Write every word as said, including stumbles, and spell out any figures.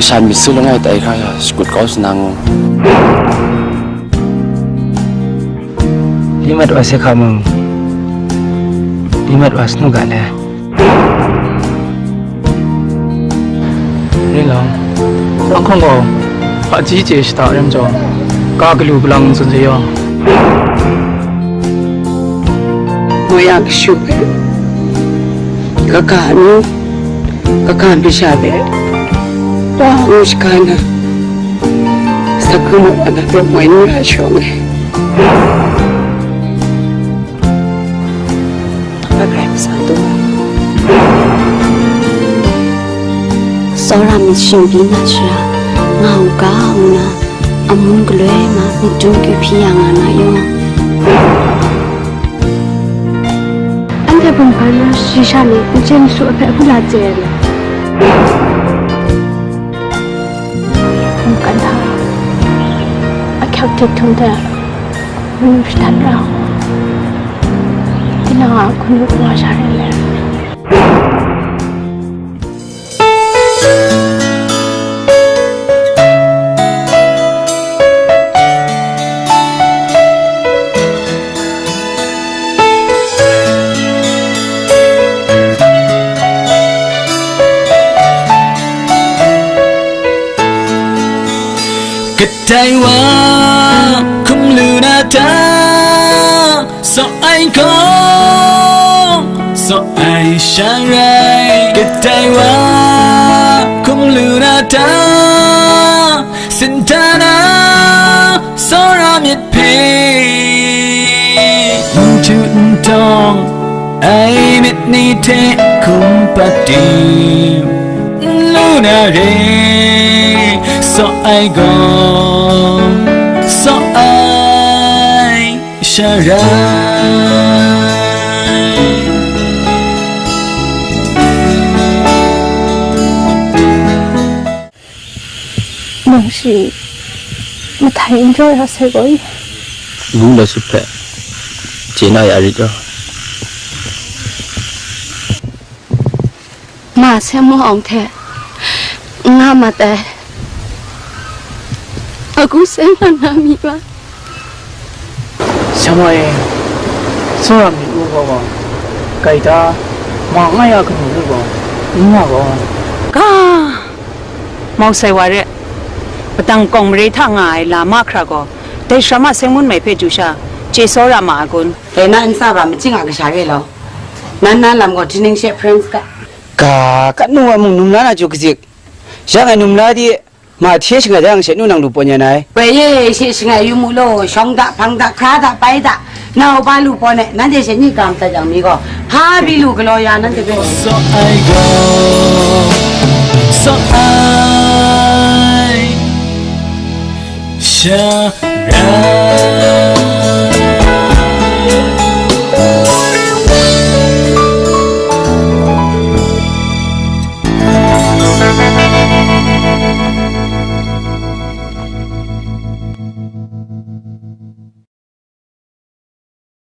Shan myit su langai tai hkra sha shakut kau sa na ngu. Li mat wa se hka mung, li mat wa sanu ga le. Ring lang, nang hkawng gaw, hpaji chye shada rem jaw, ga galu galang tsun se yaw. Ngu ya kashu hpe, kaga nu, kaga masha hpe, wa ngu shaga na, sagu muk ana hpe moi nu ya shawng e. Kaga masa tu. Tsawra myit shingbi na shara, nga u ga u na, amun galoi ma, myit dum kyu hpyi ya nga na yaw. Anhte bungkan na shaji sha ni n chye n su a hpe abu la chye ai ma? Bungkan hta ahkyak dik htum hte manu shadat ra u. Tinang a hkunu kawa sha rai le. Kadai wa hkum lu na ta? Saw ai gaw, saw ai sha rai, kadai wa hkum lu na ta? Sintana tsawra myit hpe, n ju n dawng ai myit ni hte hkum pat tim, n lu na re. Saw ai gaw, saw ai sha rai. Nang shi mahtai n jaw ya sai gaw i? Ngu na sut hpe, chye na ya rit gaw. Ma Seng Mawng Awng hte n nga mat ai. Agu seng na na mi ma? Seng Mawng e, tsawra myit u gaw gaw, gaita ma nga ya kanu u gaw, n nga gaw. Ga, mau sai wa re, padang kawng mare hta nga ai la mahkra gaw, dai sara ma seng mun mai hpe du sha, chye tsawra ma ai kun? Dai na nsa ba, machyin a kasha re law. Nan na lam gaw, hti ning she friends ga. Ga, kanu wa mung num la na chyu kazik. Yang e num la di, ma hte shangai jang she nu nang lu pawn yan ai. Woi ye, she shangai yu mu law, shawng da, hpang da, hkra da, pai da, nau ba lu pawn e, nanhte she nyi kam ta jang mi gaw, hpa bi lu galaw ya, nanhte hpe. Saw ai gaw, saw ai sha.